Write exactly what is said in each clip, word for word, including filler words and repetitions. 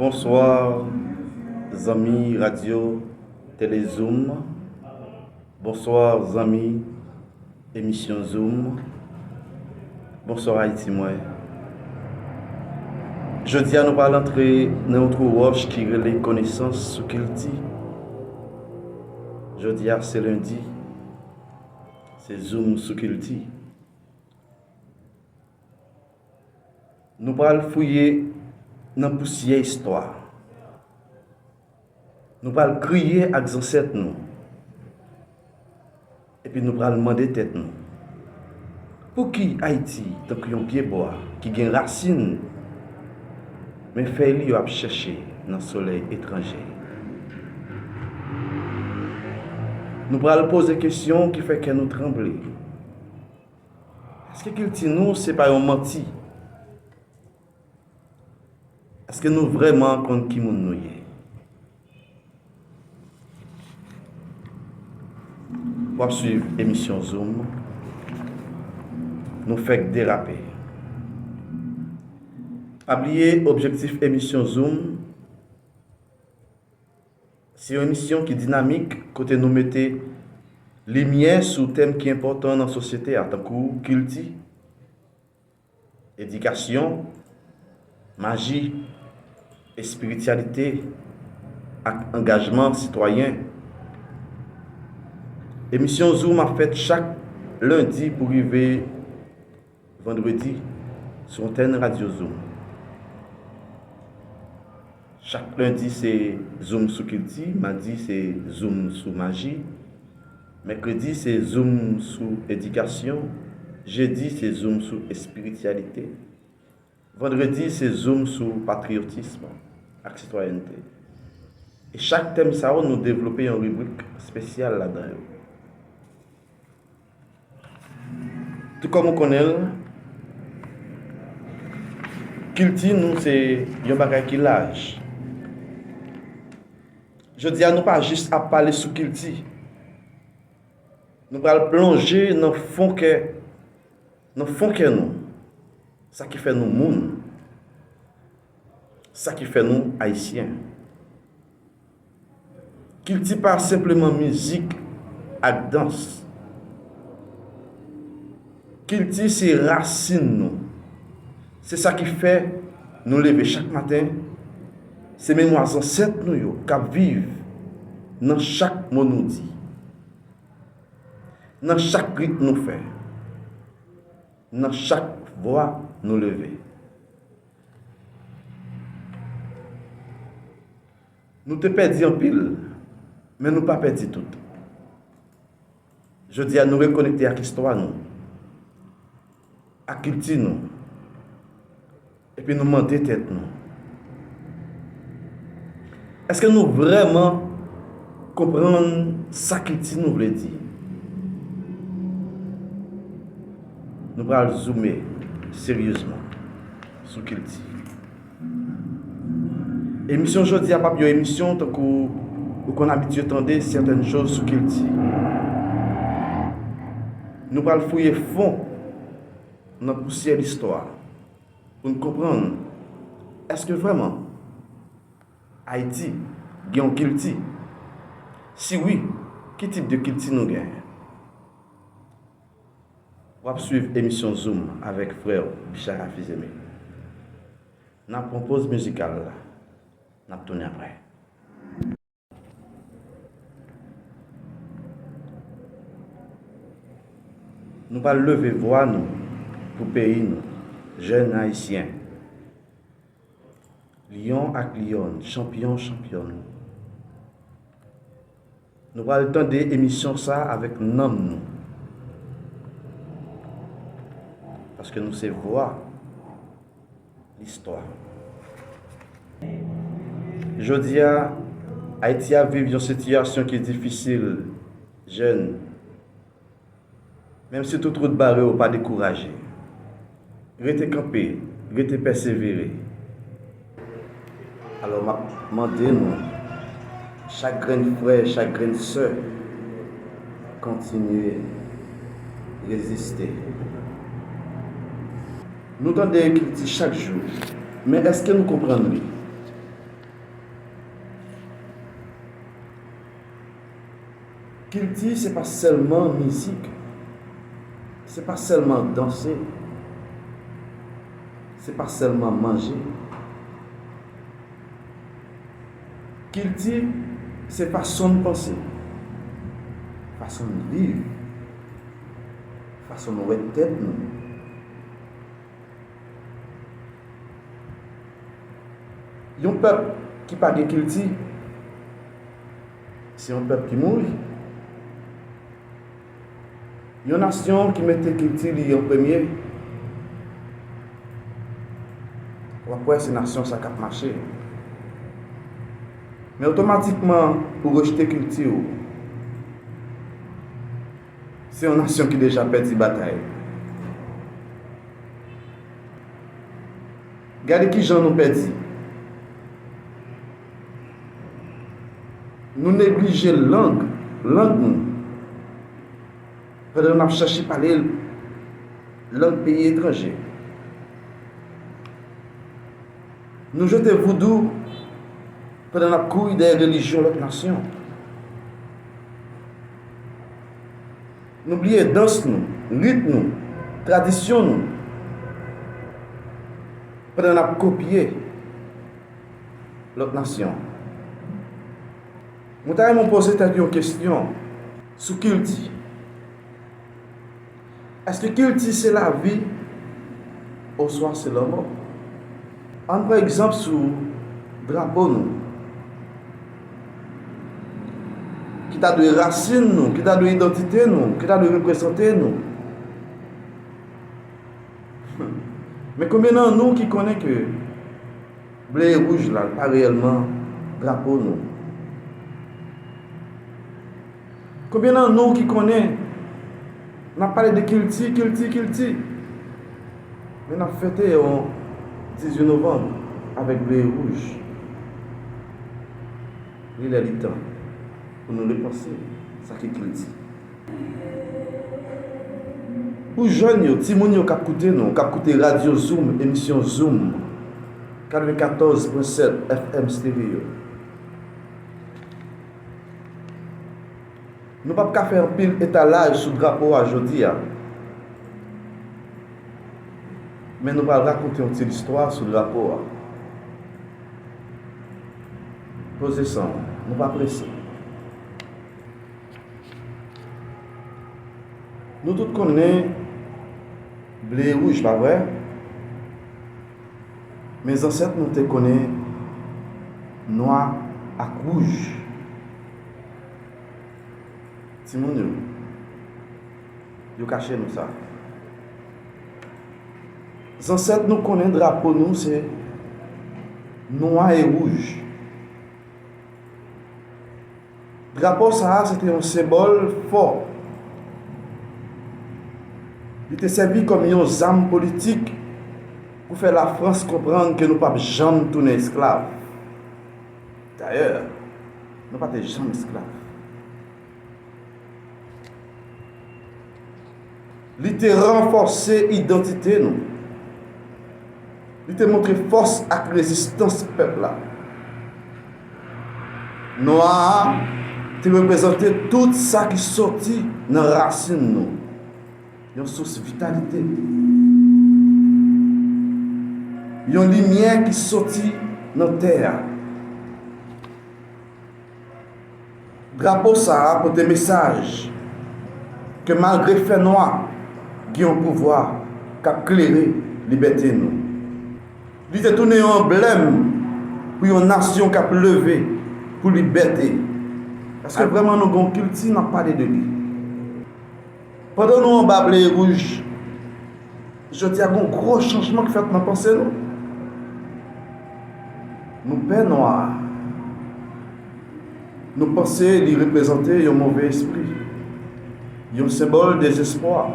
Bonswa, zanmi radyo Tele Zoom. Bonswa, zanmi emisyon Zoom. Bonswa, Ayiti mwen. Jodi a, nou pral antre nan yon twou wòch ki rele konesans sou kilti. Jodi a, se lendi. Se Zoom sou kilti. Nou pral fouye nan pousyè istwa. Nou pral kriye ak zansèt nou. Epi nou pral mande tèt nou, pouki Ayiti tankou yon pye bwa ki gen rasin, men fèy li yo ap chèche nan solèy etranje? Nou pral poze kesyon ki fè kè nou tranble. Èske kilti nou se pa yon manti? Èske nou vrèman konn ki moun nou ye? W ap swiv emisyon Zoom. Nou fèk derape. Pa bliye objektif emisyon Zoom. Se yon emisyon ki dinamik, kote nou mete limyè sou tèm ki enpòtan nan sosyete a, tankou kilti, edikasyon, maji, espirityalite ak angajman sitwayen. Emisyon Zoom ap fèt chak lendi pou rive vandredi sou antèn Radyo Zoom. Chak lendi se Zoom sou kilti, madi se Zoom sou maji, mèkredi se Zoom sou edikasyon, jedi se Zoom sou espirityalite, vandredi se Zoom sou patriyotism ak sitwayènte. E chak tèm sa yo, nou devlope yon ribrik espesyal ladan yo. Tou kòm ou konnen l, kilti nou se yon bagay ki laj. Jodi a, nou pa jis ap pale sou kilti. Nou pral plonje nan fon kè, nan fon kè nou. Sa ki fè nou moun. Sa ki fè nou Ayisyen. Kilti pa senpleman mizik ak dans. Kilti se rasin nou. Se sa ki fè nou leve chak maten. Se memwa zansèt nou yo k ap viv nan chak mo nou di, nan chak rit nou fè, nan chak vwa nou leve. Nou te pèdi anpil, men nou pa pèdi tout. Jodi a, nou rekonekte ak istwa nou, ak kilti nou, epi nou mande tèt nou, èske nou vrèman konprann sa kilti nou vle di? Nou pral zoume seryezman sou kilti. Emisyon jodi a p ap yon emisyon tankou ou konn abitye tande sètèn choz sou kilti. Nou pral fouye fon nan pousyè listwa pou n konprann, èske vrèman Ayiti gen yon kilti? Si wi, ki tip de kilti nou genyen? W ap swiv emisyon Zoom avèk frè w, Bichara Fils-Aimé. N ap pran poz mizikal la. N ap tounen apre. Nou pral leve vwa nou pou peyi nou, jèn ayisyen. Lyon ak lyòn, chanpyon, chanpyòn. Nou pral tande emisyon sa avèk nanm nou. Paske nou se vwa listwa. Jodi a, Ayiti ap viv yon sitiyasyon ki difisil, jèn. Menm si tout wout bare, w pa dekouraje. Rete kanpe, rete pèsevere. Alò, m ap mande nou, chak grenn frè, chak grenn sè, kontinye reziste. Nou tande kilti chak jou, men èske nou konprann li? Kilti se pa sèlman mizik, se pa sèlman danse, se pa sèlman manje. Kilti se fason n panse, fason n viv, fason n wè tèt nou. Yon pèp ki pa gen kilti, se yon pèp ki mouri. Yon nasyon ki mete kilti li an premye, w ap wè se nasyon sa k ap mache. Men otomatikman, ou rejte kilti w, se yon nasyon ki deja pèdi batay. Gade ki jan nou pèdi. Nou neglije lang, lang nou, pandan n ap chache pale lang peyi etranje. Nou jete voudou pandan n ap kouri dèyè relijyon lòt nasyon. Nou bliye dans nou, rit nou, tradisyon nou, pandan n ap kopye lòt nasyon. Mwen ta renmen w poze tèt yon kesyon sou kilti. Èske kilti se lavi oswa se lanmò? Ann pran egzanp sou drapo nou, ki ta dwe rasin nou, ki ta dwe idantite nou, ki ta dwe reprezante nou. Men konbyen nan nou ki konnen ke ble e wouj la, l pa reyèlman drapo nou? Konbyen nan nou ki konnen n ap pale de kilti, kilti, kilti, men n ap fete yon dizuit novanm avèk ble e wouj? Li lè li tan pou nou repanse sa ki kilti. Pou jèn yo, timoun yo k ap koute nou, k ap koute Radyo Zoom, emisyon Zoom, katrevenkatòz pwen sèt F M Stereo. Nou p ap ka fè anpil etalaj sou drapo a jodi a, men nou pral rakonte yon ti listwa sou drapo a. Poze san w, nou pa prese. Nou tout konnen ble e wouj, pa vre? Men zansèt nou te konnen nwa ak wouj. Timoun yo, yo kache nou sa. Zansèt nou konnen drapo nou se nwa e wouj. Drapo sa a se te yon senbòl fò. Li te sèvi kòm yon zam politik pou fè Lafrans konprann ke nou p ap janm tounen esklav. Dayè, nou pa te janm esklav. Li te ranfòse idantite nou. Li te montre fòs ak rezistans pèp la. Nwa a te reprezante tout sa ki soti nan rasin nou, yon sous vitalite, yon limyè ki soti nan tè a. Drapo sa a pote mesaj ke malgre fènwa, gen yon pouvwa k ap klere libète nou. Li te tounen yon anblèm pou yon nasyon k ap leve pou libète. Èske vrèman nou gen yon kilti n ap pale de li? Pandan nou anba ble e wouj, jodi a gen yon gwo chanjman k fèt nan panse nou. Nou pè nwa a. Nou panse li reprezante yon move espri, yon senbòl dezespwa,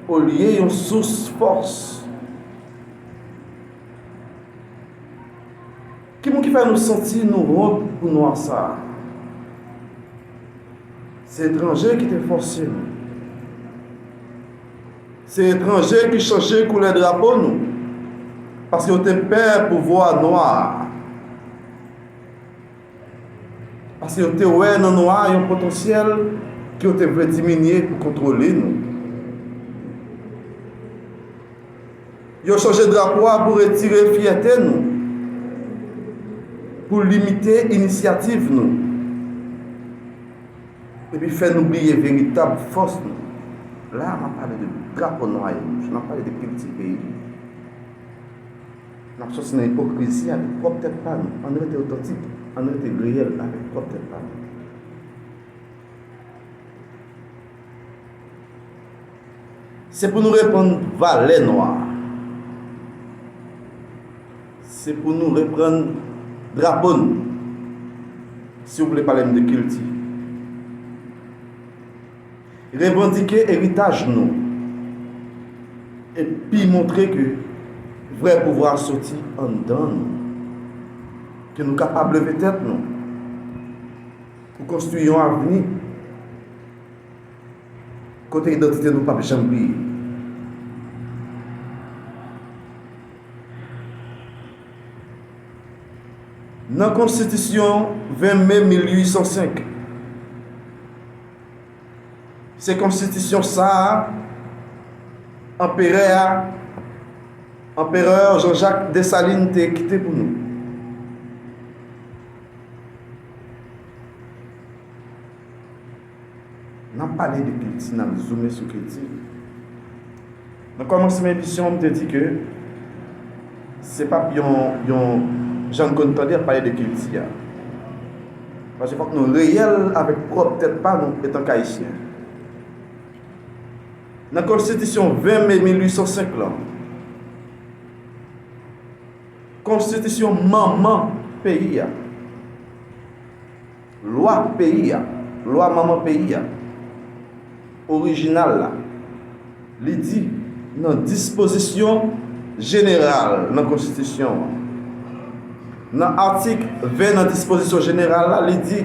olye yon sous fòs. Ki moun ki fè nou santi nou wont pou nwa sa a? Se etranje ki te fòse nou. Se etranje ki chanje koulè drapo nou, paske yo te pè pouvwa nwa a. Paske yo te wè nan nwa a yon potansyèl ke yo te vle diminye pou kontwole nou. Yo chanje drapo a pou retire fyète nou, pou limite inisyativ nou, epi fè nou bliye veritab fòs nou. La a, m ap pale de drapo nwa e wouj, m ap pale de kilti peyi. N ap sòti nan ipokrizi avèk pwòp tèt pa nou. Ann rete otantik, ann rete reyèl avèk pwòp tèt pa nou. Se pou nou reprann valè nwa a. Se pou nou reprann drapo n, si w vle pale m de kilti. Revandike eritaj nou, epi montre ke vrè pouvwa a soti anndan nou, ke nou kapab leve tèt nou pou konstwi yon avni kote idantite nou p ap janm bliye. Nan Konstitisyon ven me mil uit san senk, se konstitisyon sa a, anperè a, anperè Jean-Jacques Dessalines te kite pou nou. N ap pale de kilti, n ap zoumen sou kilti. Nan kòmansman emisyon an, m te di ke se p ap yon, yon jan n konn tande ap pale de kilti a. Paske fòk nou reyèl avèk pwòp tèt pa nou etank Ayisyen. Nan Konstitisyon ven me mil uit san senk lan, Konstitisyon manman peyi a, lwa peyi a, lwa manman peyi a, orijinal la, li di nan dispozisyon jeneral nan Konstitisyon an, nan atik ven nan dispozisyon jeneral la, li di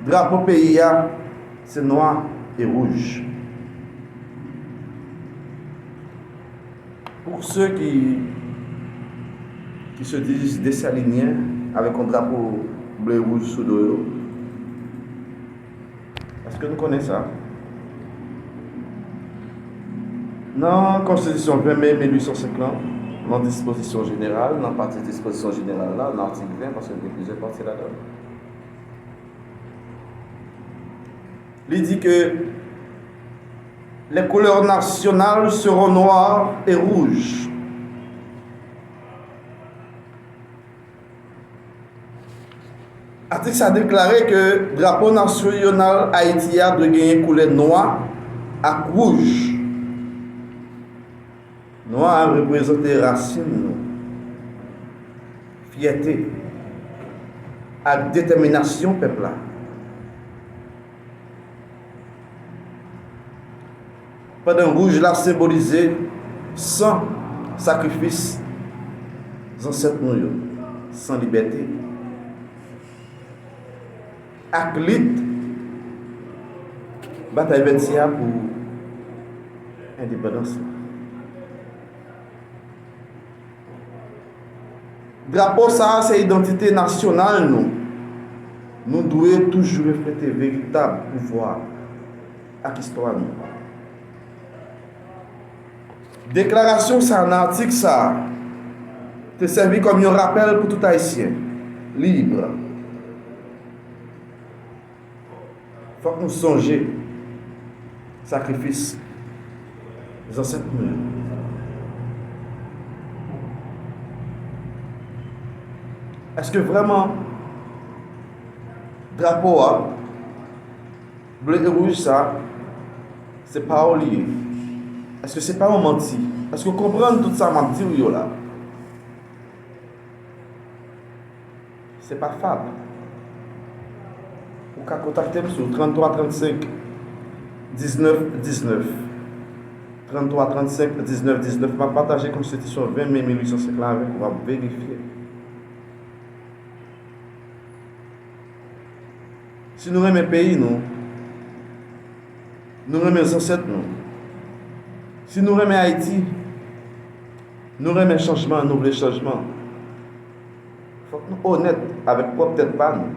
drapo peyi a se nwa e wouj. Pour ceux qui, qui se disent dessaliniens avec un drapeau bleu rouge sou do yo, èske nou konnen sa? Nan Konstitisyon ven me mil uit san senk lan, nan dispozisyon jeneral, nan pati dispozisyon jeneral la, nan atik ven, paske gen plizyè pati ladan l, li di ke les couleurs nationales seront noires et rouges. Atik sa deklare ke drapo nasyonal Ayiti a dwe genyen koulè nwa ak wouj. Nwa a reprezante rasin nou, fyète ak detèminasyon pèp la. Pandan wouj la senbolize san, sakrifis zansèt nou yo, san libète, ak lit batay vèt sye a pou endepandans la. Drapo sa a se idantite nasyonal nou. Nou dwe toujou reflete veritab pouvwa ak istwa nou. Deklarasyon sa a nan atik sa a te sèvi kòm yon rapèl pou tout Ayisyen lib. Fòk nou sonje sakrifis zansèt nou yo. Èske vrèman drapo a, ble e wouj sa, se pa w li ye? Èske se pa yon manti? Èske w konprann tout sa m ap di w yo la? Se pa fab. Ou ka kontakte m sou tranntwa trannsenk diznèf diznèf. Tranntwa trannsenk diznèf diznèf. M ap pataje Konstitisyon ven me mil uit san senk la avèk ou, w ap verifye. Si nou renmen peyi nou, nou renmen zansèt nou, si nou renmen Ayiti, nou renmen chanjman, nou vle chanjman, fòk nou onèt avèk pwòp tèt pa nou.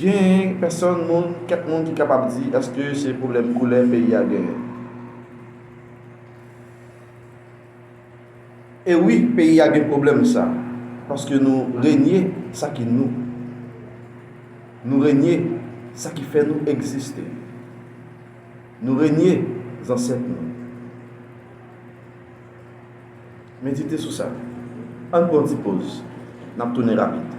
Gen pèsòn moun, kèk moun ki kapab di, èske se pwoblèm koulè peyi a genyen? E wi, peyi a gen pwoblèm sa, paske nou renye sa ki nou. Nou renye sa ki fè nou egziste. Nou renye zansèt nou. Medite sou sa. Ann pran ti poz. N ap tounen rapid.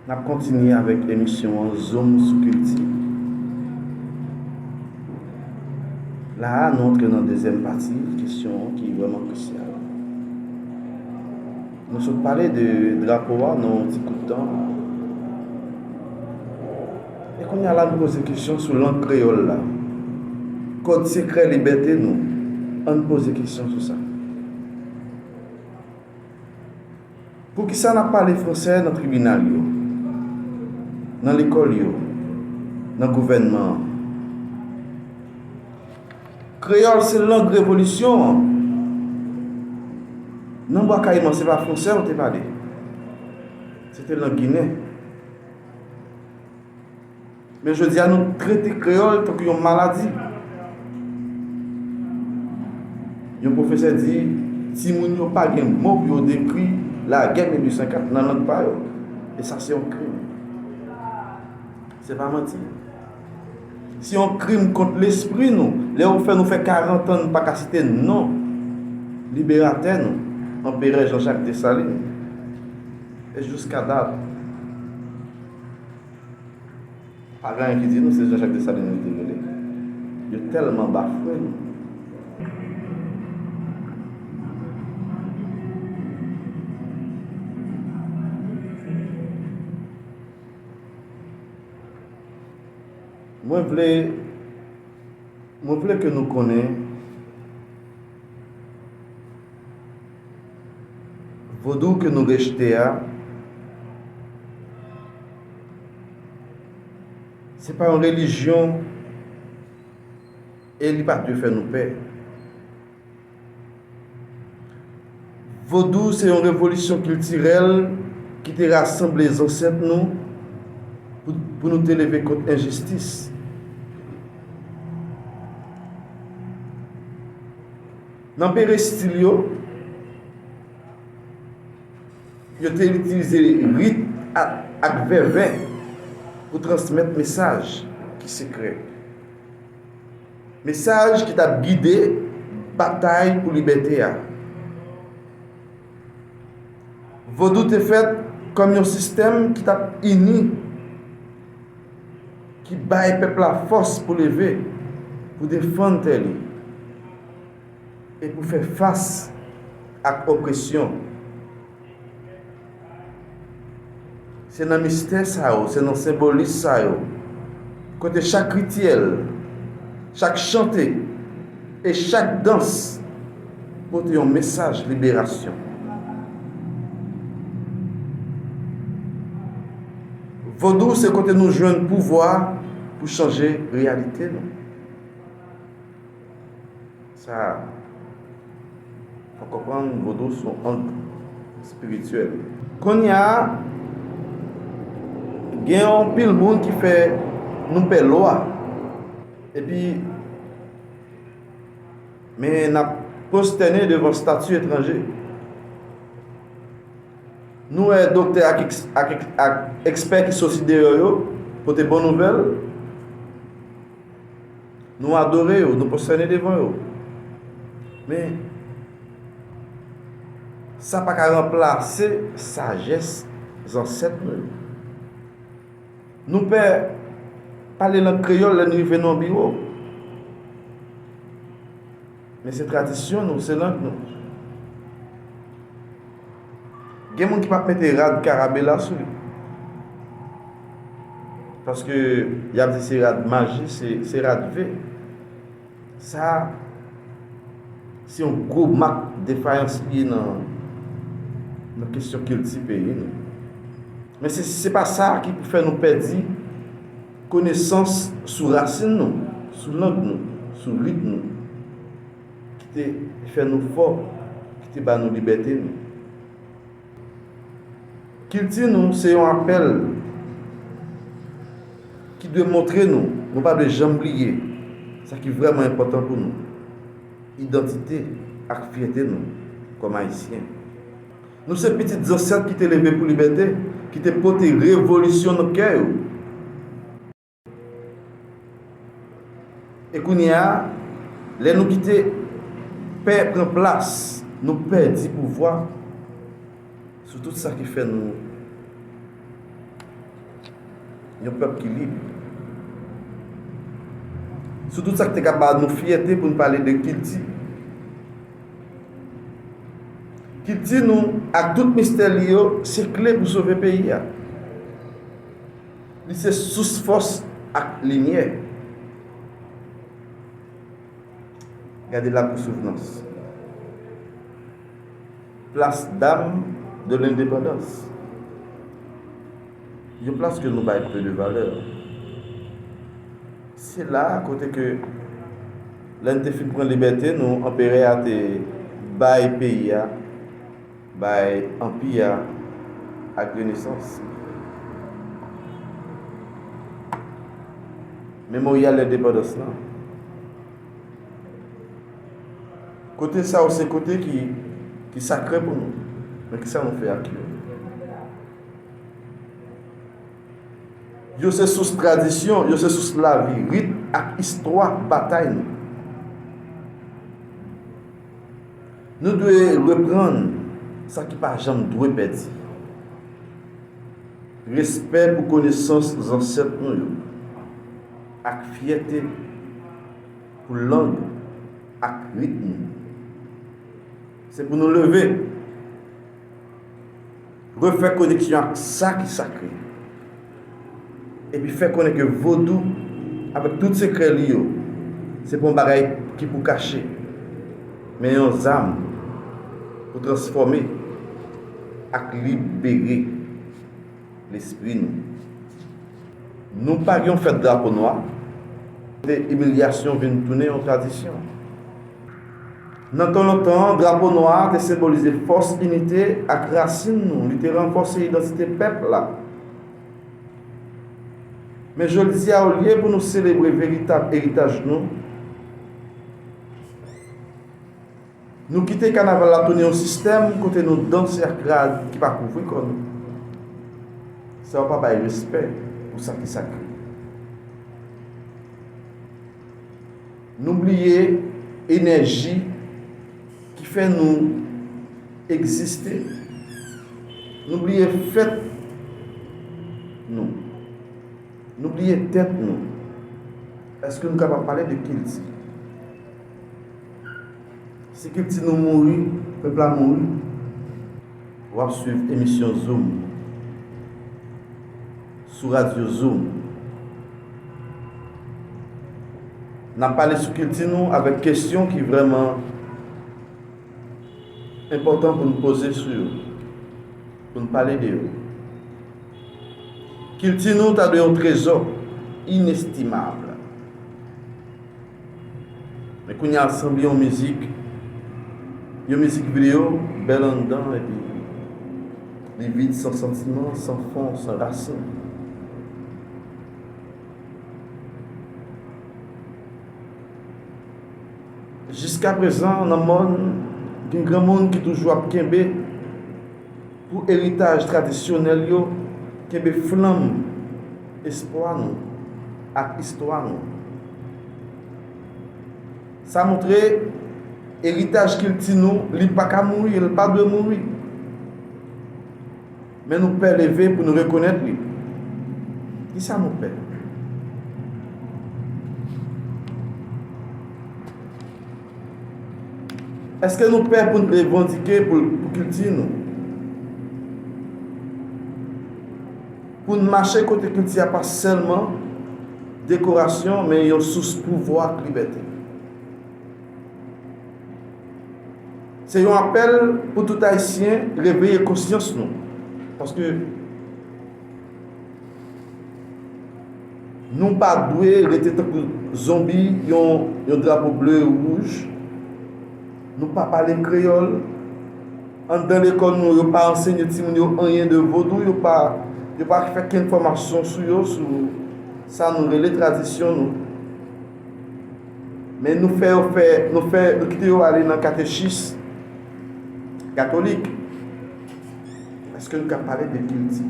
N ap kontinye avèk emisyon an Zoom sou Kilti. La a, nou antre nan dezyèm pati kesyon an ki vrèman krisyal. Nou sot pale de drapo a nan yon ti kout tan. E kounye a la, nou poze kesyon sou lang kreyòl la. Kòd sekrè libète nou. Ann poze kesyon sou sa. Poukisa n ap pale fransè nan tribinal yo, nan lekòl yo, nan gouvènman an? Kreyòl se lang revolisyon an. Nan Bwa Kayiman, se pa fransè yo te pale. Se te lang ginen. Men jodi a, nou trete kreyòl tankou yon maladi. Yon pwofesè di, timoun yo pa gen mo pou yo dekri lagè mil uit san kat nan lang pa yo. E sa se yon krim. Se pa manti. Se yon krim kont lespri nou. Lè yo fè nou fè karant an, nou pa ka site non liberatè nou, Anperè Jean-Jacques Dessalines. E jiska dat, pa gen anyen ki di nou se Jean-Jacques Dessalines yo te rele. Yo tèlman bafwe nou. Mwen vle, mwen vle ke nou konnen vodou ke nou rejte a, se pa yon relijyon e li pa dwe fè nou pè. Vodou se yon revolisyon kiltirèl ki te rasanble zansèt nou pou, pou nou te leve kont enjistis. Nan perestil yo, yo te itilize rit ak, ak vèvè pou transmèt mesaj ki sekrè. Mesaj ki t ap gide batay pou libète a. Vodou te fèt kòm yon sistèm ki t ap ini, ki bay pèp la fòs pou leve, pou defann tè li, e pou fè fas ak opresyon. Se nan mistè sa yo, se nan senbolis sa yo, kote chak rityèl, chak chante e chak dans pote yon mesaj liberasyon. Vodou se kote nou jwenn pouvwa pou chanje reyalite nou. Sa, fò konprann vodou se yon ang espirityèl. Kounye a, gen yon pil moun ki fè nou pè lwa. Epi, men n ap pwostène devan stati etranje. Nou wè doktè ak, eks- ak, eks- ak ekspè ki soti deyò yo pote bon nouvèl. Nou adore yo, nou pwostène devan yo. Men, sa pa ka ranplase sajès zansèt nou yo. Nou pè pale lang kreyòl lè nou rive nan yon biwo. Men se tradisyon nou, se lang nou. Gen moun ki p ap mete rad karabela sou li. Paske y ap di se rad maji, se, se rad ve. Sa, Se yon gwo mak defayans li ye nan, nan kesyon kilti peyi nou. Men se, se pa sa ki pou fè nou pèdi konesans sou rasin nou, sou lang nou, sou lit nou, ki te fè nou fò, ki te ba nou libète nou. Kilti nou se yon apèl ki dwe montre nou, nou pa dwe janm bliye sa ki vrèman enpòtan pou nou, idantite ak fyète nou kòm Ayisyen. Nou se pitit zansèt ki te leve pou libète, ki te pote revolisyon nan kè yo. E kounye a, lè nou kite pè pran plas, nou pèdi pouvwa sou tout sa ki fè nou yon pèp ki lib. Sou tout sa ki te ka ba nou fyète pou n pale de kilti. Kilti nou ak tout mistè li yo se kle pou sove peyi a. Li se sous fòs ak limyè. Gade Lakou Souvnans. Place d'âme de l'indépendance. Yon plas ke nou bay pe de valè. Se la kote ke lè n te fin pran libète nou, anperè a te bay peyi a, bay anpi a ak renesans. Memoryal lendepandans lan. Kote sa yo se kote ki, ki sakre pou nou. Men kisa nou fè ak yo? Yo se sous tradisyon, yo se sous lavi, rit ak istwa batay nou. Nou dwe reprann sa ki pa janm dwe pèdi. Respè pou konesans zansèt nou yo, ak fyète pou lang ak rit nou. Se pou nou leve, refè koneksyon ak sa ki sakre, epi fè konnen ke vodou, avèk tout sekrè li yo, se pa yon bagay ki pou kache, men yon zam pou transfòme ak libere lespri nou. Nou pa gen yon fèt drapo nwa, kote imilyasyon vin tounen yon tradisyon. Nan tan lontan an, drapo nwa a te senbolize fòs inite ak rasin nou. Li te ranfòse idantite pèp la. Men jodi a, olye pou nou selebre veritab eritaj nou, nou kite kanaval la tounen yon sistèm kote nou danse ak rad ki pa kouvri kò nou. Sa yo pa bay respè pou sa ki sakre. Nou bliye enèji ki fè nou egziste. Nou bliye fèt nou. Nou bliye tèt nou. Èske nou kapab pale de kilti? Si kilti nou mouri, pèp la mouri. W ap swiv emisyon Zoom sou radyo Zoom. N ap pale sou kilti nou avèk kesyon ki vrèman enpòtan pou n poze sou yo, pou n pale de yo. Kilti nou ta dwe yon trezò inestimab. Men kounye a l sanble yon mizik, yon mizik videyo, bèl anndan, epi li vid, san santiman, san fon, san rasin. Jiskaprezan, nan mòn, gen granmoun ki toujou ap kenbe pou eritaj tradisyonèl yo, kenbe flanm espwa nou ak istwa nou. Sa montre eritaj kilti nou, li pa ka mouri, li pa dwe mouri. Men nou pè leve pou nou rekonèt li. Kisa nou pè? Èske nou pè pou n revandike pou, pou kilti nou? Pou n mache kote kilti a pa sèlman dekorasyon, men yon sous pouvwa ak libète? Se yon apèl pou tout Ayisyen reveye konsyans nou. Paske nou pa dwe rete tankou zonbi, yon, yon drapo ble e wouj. Nou pa pale kreyòl. Anndan lekòl nou, yo pa ansenye timoun yo anyen de vodou, yo pa, yo pa fè kenn fòmasyon sou yo, sou sa nou rele tradisyon nou. Men nou fè yo fè, nou fè, nou kite yo ale nan katechis katolik. Èske nou ka pale de kilti?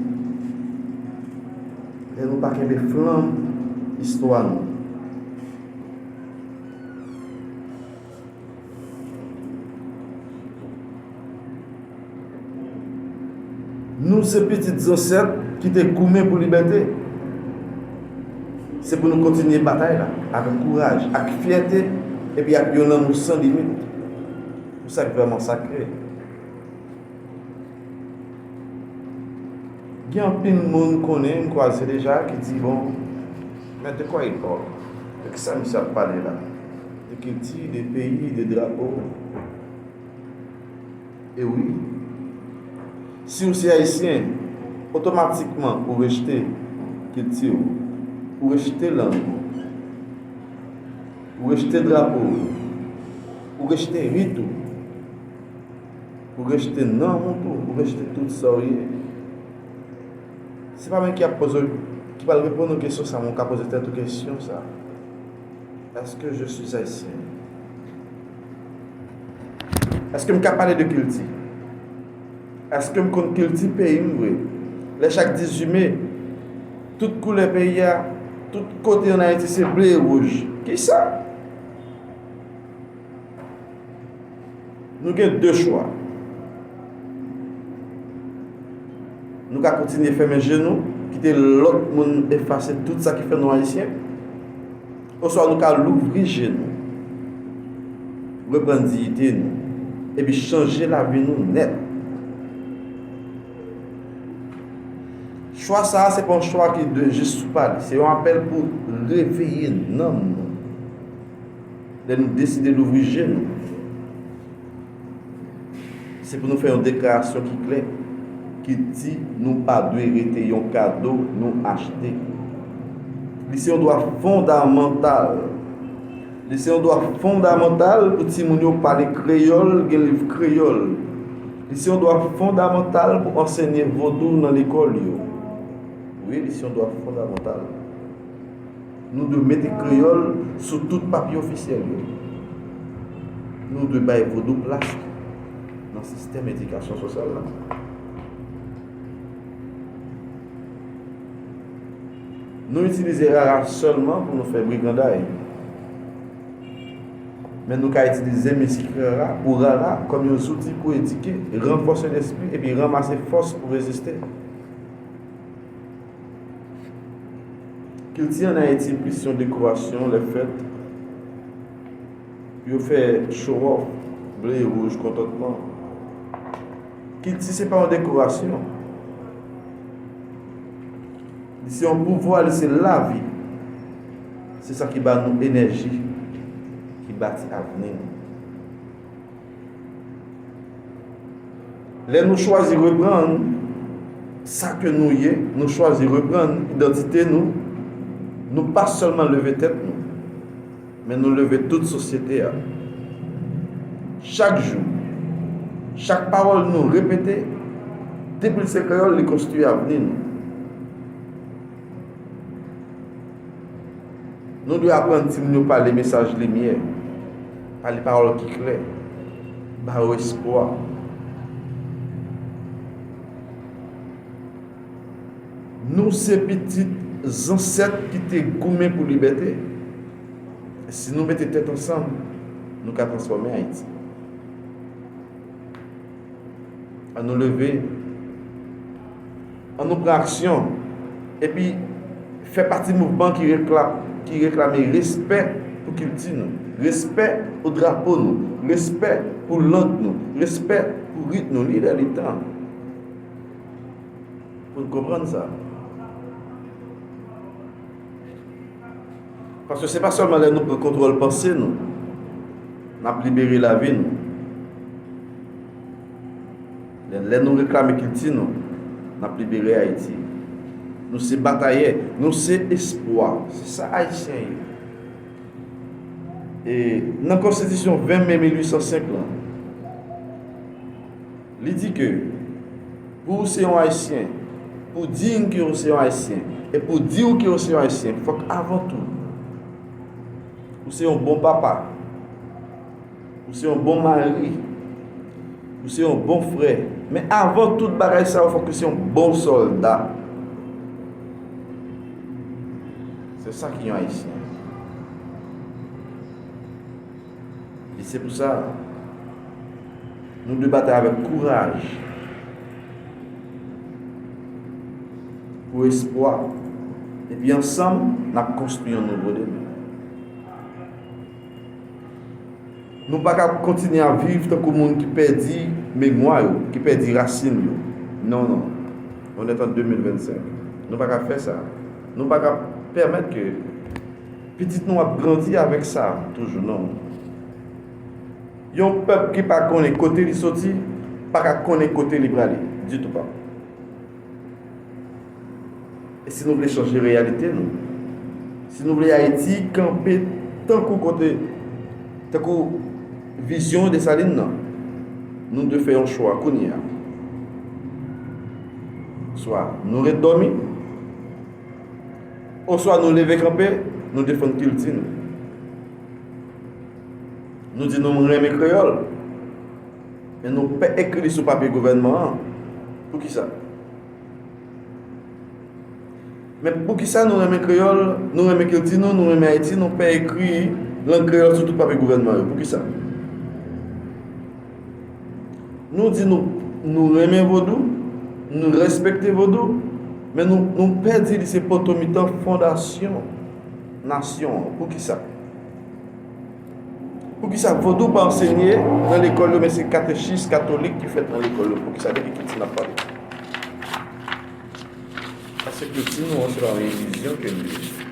Lè nou pa kenbe flanm istwa nou. Nou se pitit zansèt ki te goumen pou libète. Se pou nou kontinye batay la avèk kouraj, ak fyète, epi ak yon lanmou san limit pou sa k vrèman sakre. Gen anpil moun m konnen, m kwaze deja, ki di, bon, men de quoi il parle? De kisa misye ap pale la? De kilti, de peyi, de drapo? E wi, si w se ayisyen, otomatikman ou rejte kilti w, ou rejte lang ou, ou rejte drapo w, ou rejte rit ou, ou rejte nanm ou tou, ou rejte tout sa w ye. Se pa mwen ki ap poze, ki pral reponn ou kesyon sa, men w ka poze tèt ou kesyon sa. Est-ce que je suis haïtien? Èske m ka pale de kilti? Èske m konn kilti peyi m vre? Lè chak dizuit me, tout koulè peyi a, tout kote ann Ayiti se ble e wouj. Kisa? Nou gen de chwa. Nou ka kontinye fèmen je nou, kite lòt moun efase tout sa ki fè nou ayisyen, oswa nou ka louvri je nou, reprann diyite nou, epi chanje lavi nou nèt. Chwa sa a, se pa yon chwa ki de jis sou pale, se yon apèl pou reveye nanm nou. Lè nou deside louvri je nou, se pou nou fè yon deklarasyon ki klè, ki di nou pa dwe rete yon kado nou achte. Li se yon dwa fondamantal. Li se yon dwa fondamantal pou timoun yo pale kreyòl, gen liv kreyòl. Li se yon dwa fondamantal pou ansenye vodou nan lekòl yo. Wi, li se yon dwa fondamantal. Nou dwe mete kreyòl sou tout papye ofisyèl yo. Nou dwe bay vodou plas nan sistèm edikasyon sosyal la. Nou itilize rara sèlman pou nou fè briganday. Men nou ka itilize mizik rara ou rara kòm yon zouti pou edike, ranfòse lespri epi ranmase fòs pou reziste. Kilti ann Ayiti plis yon dekorasyon, lè fèt, yo fè show off, ble e wouj, kontantman. Kilti se pa yon dekorasyon. Li se yon pouvwa, li se lavi. Se sa ki ba nou enèji, ki bati avni nou. Lè nou chwazi reprann sa ke nou ye, nou chwazi reprann idantite nou, nou pa sèlman leve tèt nou, men nou leve tout sosyete a. Chak jou, chak pawòl nou repete, depi l se kreyòl, li konstwi avni nou. Nou dwe aprann timoun yo pale mesaj limyè, pale pawòl ki klè, ba yo espwa. Nou se pitit zansèt ki te goumen pou libète. Si nou mete tèt ansanm, nou ka transfòme Ayiti. Ann nou leve, ann nou pran aksyon, epi fè pati mouvman ki rekla-, ki reklame respè pou kilti nou, respè pou drapo nou, respè pou lang nou, respè pou rit nou. Li lè, li tan pou n konprann sa. Paske se pa sèlman lè nou pran kontwòl panse nou, n ap libere lavi nou. Lè, lè nou reklame kilti nou, n ap libere Ayiti. Nou se batayè, nou se espwa. Se sa Ayisyen ye. E nan Konstitisyon ven me mil uit san senk lan, li di ke pou w se yon Ayisyen, pou w di n ke w se yon Ayisyen, e pou w di w ke w se yon Ayisyen, fòk avan tou, ou se yon bon papa, ou se yon bon mari, ou se yon bon frè. Men avan tout bagay sa yo, fòk ou se yon bon sòlda. Se sa ki yon Ayisyen. E se pou sa, nou dwe batay avèk kouraj, pou espwa, epi ansanm, n ap konstwi yon nouvo demen. Nou pa ka kontinye ap viv tankou moun ki pèdi memwa yo, ki pèdi rasin yo. Non, non. On est en de mil vennsenk. Nou pa ka fè sa. Nou pa ka pèmèt ke pitit nou ap grandi avèk sa toujou, non. Yon pèp ki pa konnen kote li soti, pa ka konnen kote li prale, ditou pa. E si nou vle chanje reyalite nou, si nou vle Ayiti kanpe tankou kote, tankou vizyon Desalin nan, nou dwe fè yon chwa kounye a. Swa nou ret dòmi, oswa nou leve kanpe, nou defann kilti nou. Nou di nou renmen kreyòl, men nou pa ekri li sou papye gouvènman an. Poukisa? Men poukisa nou renmen kreyòl, nou renmen kilti nou, nou renmen Ayiti, nou pa ekri lang kreyòl sou tout papye gouvènman yo? Poukisa? Nou di nou, nou renmen vodou, nou respekte vodou, men nou, nou pèdi li se poto mitan fondasyon nasyon an. Poukisa? Poukisa vodou pa ansenye nan lekòl yo, men se katechis katolik ki fèt nan lekòl yo? Poukisa? De ki kilti n ap pale? Paske kilti nou an se pa yon ilizyon ke li ye.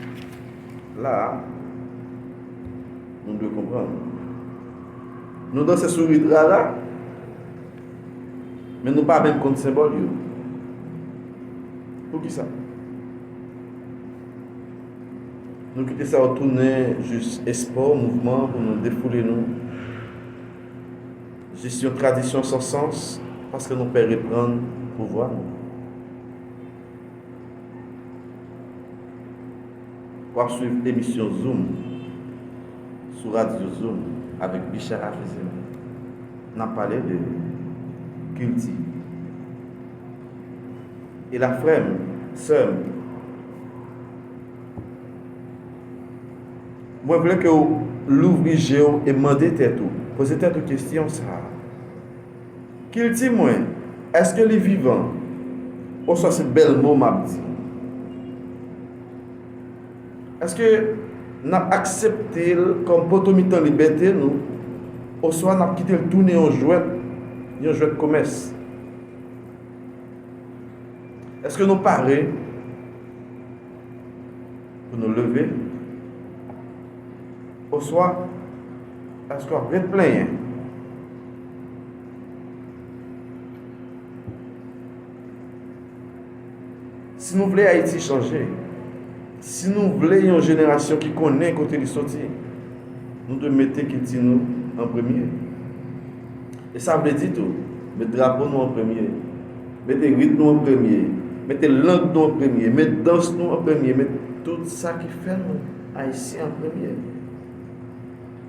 La a, nou dwe konprann. Nou danse sou rit rara, men nou pa menm konn senbòl yo. Poukisa? Nou kite sa yo tounen jis espò, mouvman pou nou defoule nou. Jis yon tradisyon san sans, paske nou pè reprann pouvwa nou. W ap swiv emisyon Zoom sou radyo Zoom avèk Bichara Fizeme. N ap pale de kilti. E la, frè m, sè m, mwen vle ke w louvri je w e mande tèt ou, poze tèt ou kesyon sa a. Kilti mwen, èske li vivan? Oswa se bèl mo m ap di? Èske n ap aksepte l kòm poto mitan libète nou, oswa n ap kite l tounen yon jwèt, yon jwèt komès? Èske nou pare pou nou leve? Oswa, èske w ap ret plenyen? Si nou vle Ayiti chanje, si nou vle yon jenerasyon ki konnen kote li soti, nou dwe mete kilti nou an premye. E sa vle di tou, met drapo nou an premye, mete rit nou an premye, mete lang nou an premye, met dans nou an premye, met tout sa ki fè nou Ayisyen an premye.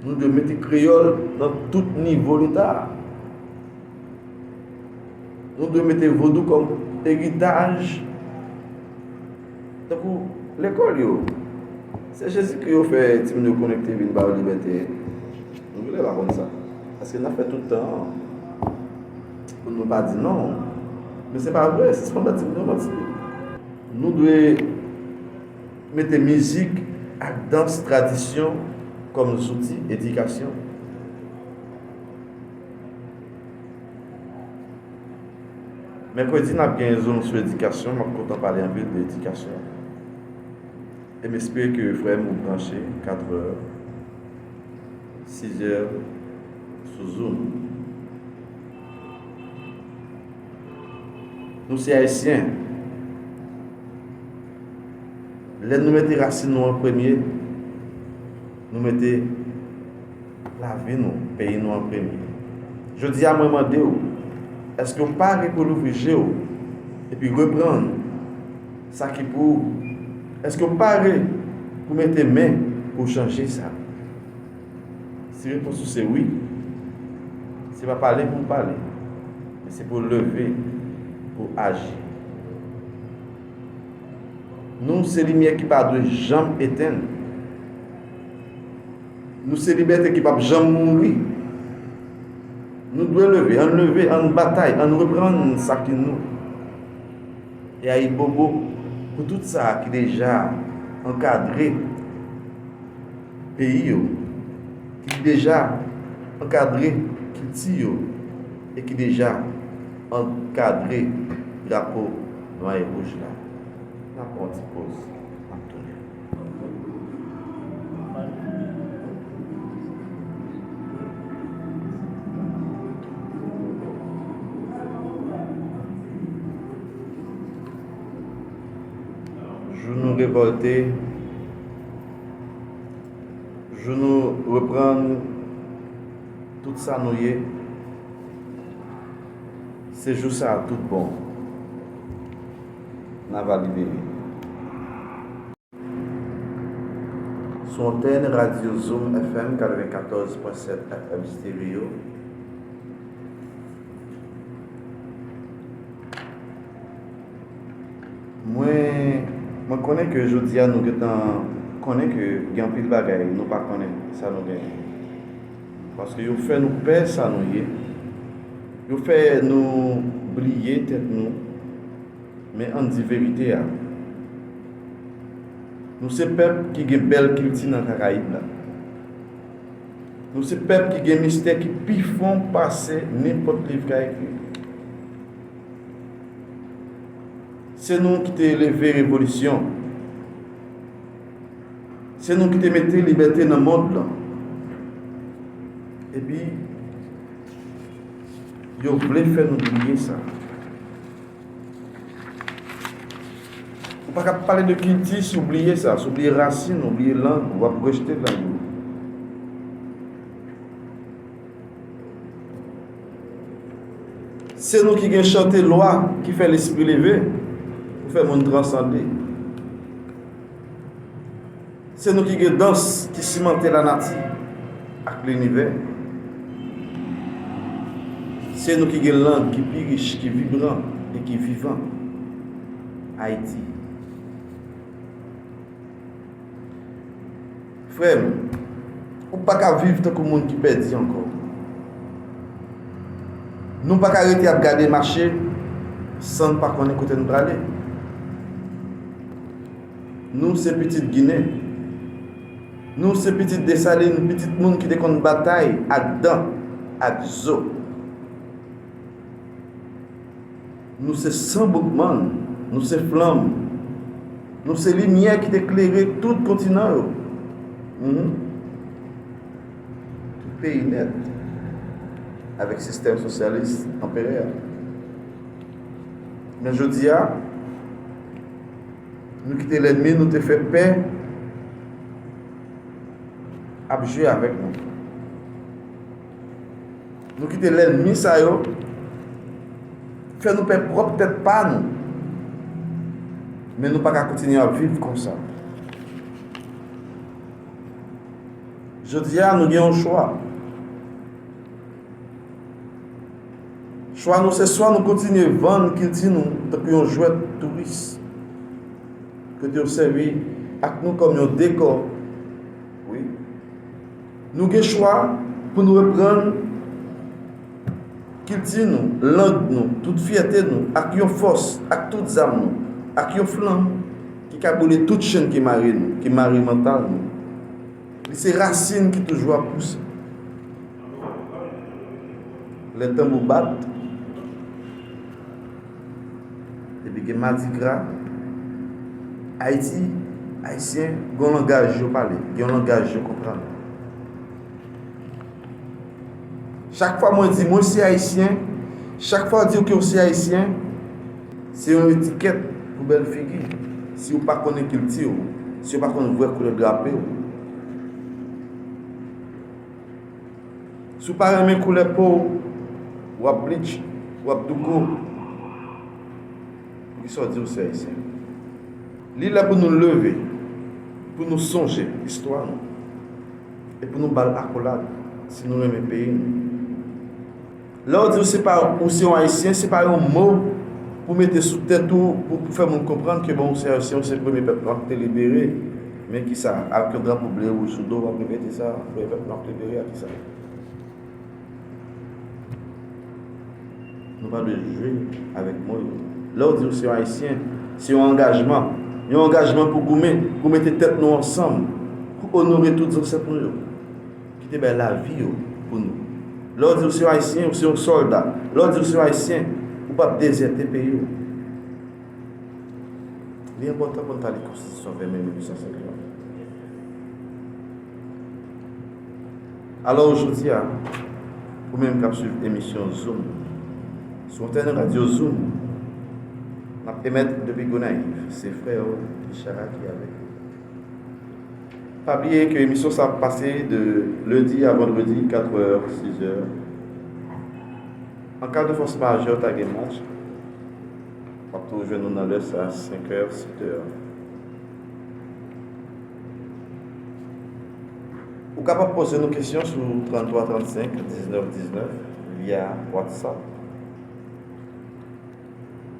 Nou dwe mete kreyòl nan tout nivo Leta a. Nou dwe mete vodou kòm eritaj. Tankou lekòl yo. Se Jezikri yo fè timoun yo konnen ki te vin ba yo libète. Nou genlè pa konn sa. Paske n ap fè tout tan an pou nou pa di non. Men se pa vre, sispann ba timoun yo manti. Nou dwe mete mizik ak dans tradisyon kòm zouti edikasyon. Mèkredi, n ap gen zòn sou edikasyon. M ap kontan pale anpil de edikasyon. E m espere ke frè m ou branche, katrè, sizè, sou Zoom. Nou se Ayisyen. Lè nou mete rasin nou an premye, nou mete lavi nou, peyi nou an premye. Jodi a, mwen mande w, èske w pare pou louvri je w epi reprann sa ki pou ou? Èske w pare pou mete men pou chanje sa? Si repons ou se wi, se pa pale pou w pale, men se pou w leve, pou w aji. Nou se limyè ki pa dwe janm etenn. Nou se libète ki p ap janm mouri. Nou dwe leve, ann leve, ann batay, ann reprann sa ki nou. E ayibobo pou tout sa ki deja ankadre peyi yo, ki deja ankadre kilti yo, e ki deja ankadre drapo nwa e wouj la. N ap pran yon ti poz, n ap tounen. Jou nou revòlte, jou nou reprann tout sa nou ye, se jou sa a tout bon n a va libere. Sou antèn radyo Zoom F M katrevenkatòz pwen sèt F M Stereo. Mwen, mwen konnen ke jodi a nou gentan konnen ke gen anpil bagay nou pa konnen sa nou genyen. Paske yo fè nou pè sa nou ye. Yo fè nou bliye tèt nou. Men ann di verite a. Nou se pèp ki gen bèl kilti nan Karayib la. Nou se pèp ki gen mistè ki pi fon pase nenpòt liv ka ekri. Se nou ki te leve revolisyon. Se nou ki te mete libète nan mond lan. Epi, yo vle fè nou bliye sa. Ou pa ka pale de kilti si w bliye sa, si w bliye rasin, w bliye lang, w ap rejte lang ou. Se nou ki gen chante lwa ki fè lespri leve, pou fè moun transande. Se nou ki gen dans ki simante lanati ak linivè. Se nou ki gen lang ki pi rich, ki vibran e ki vivan. Ayiti. Frè m, ou pa ka viv tankou moun ki pèdi ankò. Nou pa ka rete ap gade mache san n pa konnen kote n prale. Nou se pitit Ginen. Nou se pitit Desalin, pitit moun ki te konn batay ak dan, ak zo. Nou se san Boukmann, nou se flanm, nou se limyè ki te klere tout kontinan yo. Mhm. Tout peyi nèt, avèk sistèm sosyalis anperè a. Men jodi a, nou kite lènmi nou te fè pè ap jwe avèk nou. Nou kite lènmi sa yo fè nou pè pwòp tèt pa nou. Men nou pa ka kontinye ap viv konsa. Jodi a, nou gen yon chwa. Chwa nou se swa nou kontinye vann kilti nou tankou yon jwèt touris, kote yo sèvi ak nou kòm yon dekò. Wi. Nou gen chwa pou nou reprann kilti nou, lang nou, tout fyète nou, ak yon fòs, ak tout zam nou, ak yon flanm ki ka boule tout chenn ki mare nou, ki mare mantal nou. Li se rasin ki toujou ap pouse. Lè tanbou bat, epi gen madigra, Ayiti, Ayisyen, gen yon langaj yo pale, gen yon langaj yo konprann. Chak fwa mwen di mwen se Ayisyen, chak fwa w di w ke w se Ayisyen, Se yon etikèt pou bèl figi. Si w pa konnen kilti w, si w pa konn vrè koulè drape w, si w pa renmen koulè po w, w ap bleach, w ap douko, poukisa w di w se ayisyen? Li lè pou nou leve, pou nou sonje istwa nou, e pou nou ba l akolad si nou renmen peyi nou. Lè w di w se pa, ou se yon ayisyen, se pa yon mo pou mete sou tèt ou, pou, pou fè moun konprann ke bon, ou se ayisyen, ou se premye pèp nwa ki te libere. Men kisa, ak yon drapo ble, wouj sou do w, w ap repete sa, premye pèp nwa ki libere, ak kisa? Nou pa dwe jwe avèk mo yo. Lè w di w se yon ayisyen, se yon angajman. Yon angajman pou goumen, pou mete tèt nou ansanm, pou onore tout zansèt nou yo ki te bay lavi yo pou nou. Lè w di w se yon ayisyen, ou se yon sòlda. Lè w di w se yon ayisyen, ou p ap dezète peyi w. Li enpòtan pou n ta li konstitisyon ven me mil uit san senkant. Alò, jodi a, ou menm k ap swiv emisyon Zoom sou antèn Radyo Zoom, n ap emèt depi Gonayiv. Se frè w, Richard, ki avèk ou. Pa bliye ke emisyon sa ap pase de lendi a vandredi, katrè, sizè. An ka de fòs majè, ta gen match. W ap toujou jwenn nou nan lè sa, senkè, setè. Ou kapab poze nou kesyon sou tranntwa trannsenk diznèf diznèf via WhatsApp.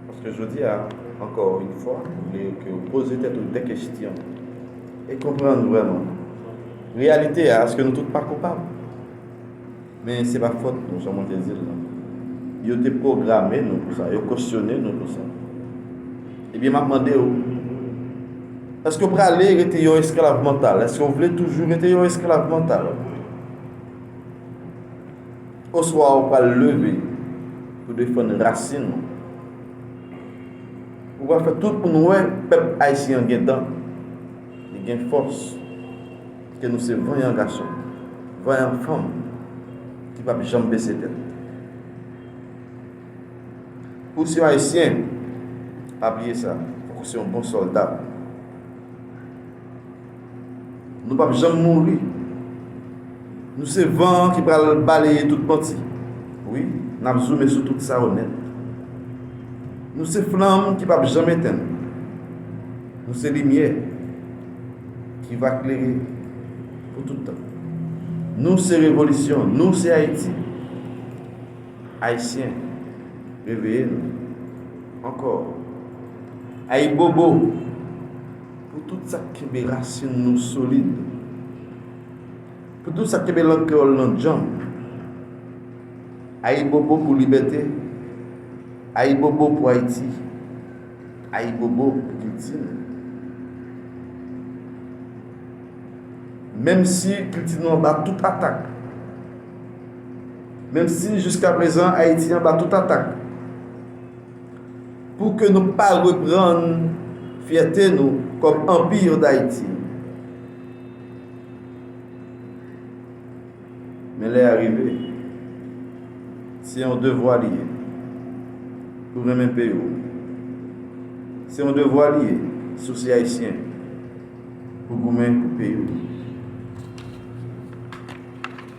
Paske jodi a, ankò yon fwa, m vle ke w poze tèt ou de kesyon e konprann vrèman reyalite a, èske nou tout pa koupab? Men se pa fòt nou, jan mwen te di l lan. Yo te pwograme nou pou sa, yo kosyone nou pou sa. Ebyen, m ap mande w, èske w prale rete yon esklav mantal? Èske w vle toujou rete yon esklav mantal? Oswa w pral leve pou defann rasin ou? Ou pral fè tout moun wè pèp ayisyen an gen dan, li gen fòs, ke nou se vanyan gason, vanyan fanm ki p ap janm bese tèt. Pou w se yon ayisyen, pa bliye sa, fòk ou se yon bon sòlda. Nou p ap janm mouri. Nou se van an ki pral baleye tout manti. Wi, n ap zoume sou tout sa yo nèt. Nou se flanm ki p ap janm etenn. Nou se limyè ki va klere pou tout tan. Nou se revolisyon, nou se Ayiti. Ayisyen, reveye nou. Ankò. Ayibobo pou tout sa k kenbe rasin nou solid. Pou tout sa k kenbe lang kreyòl lan djanm. Ayibobo pou libète. Ayibobo pou Ayiti. Ayibobo pou kilti nou. Menm si kilti nou anba tout atak, menm si jiskaprezan Ayiti anba tout atak, pou ke nou pa reprann fyète nou kòm Anpi Dayiti. Men lè a rive, se yon devwa li ye pou renmen peyi w. Se yon devwa li ye si w se Ayisyen pou goumen pou peyi w.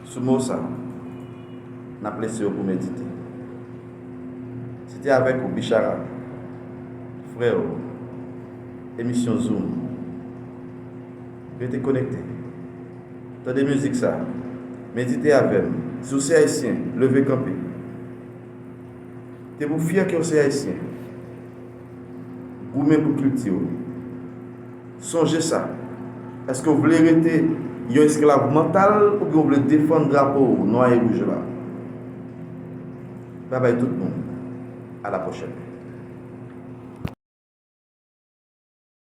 Sou mo sa, n ap lese w pou medite. Se te avèk ou, Bichara, frè w, emisyon Zoom. Rete konekte. Tande mizik sa. Medite avè m. Si w se Ayisyen, leve kanpe. Depi w fyè ke w se Ayisyen, goumen pou kilti w. Sonje sa. Èske w vle rete yon esklav mantal oubyen w vle defann drapo w nwa e wouj la? Babay tout moun. A la pwochèn.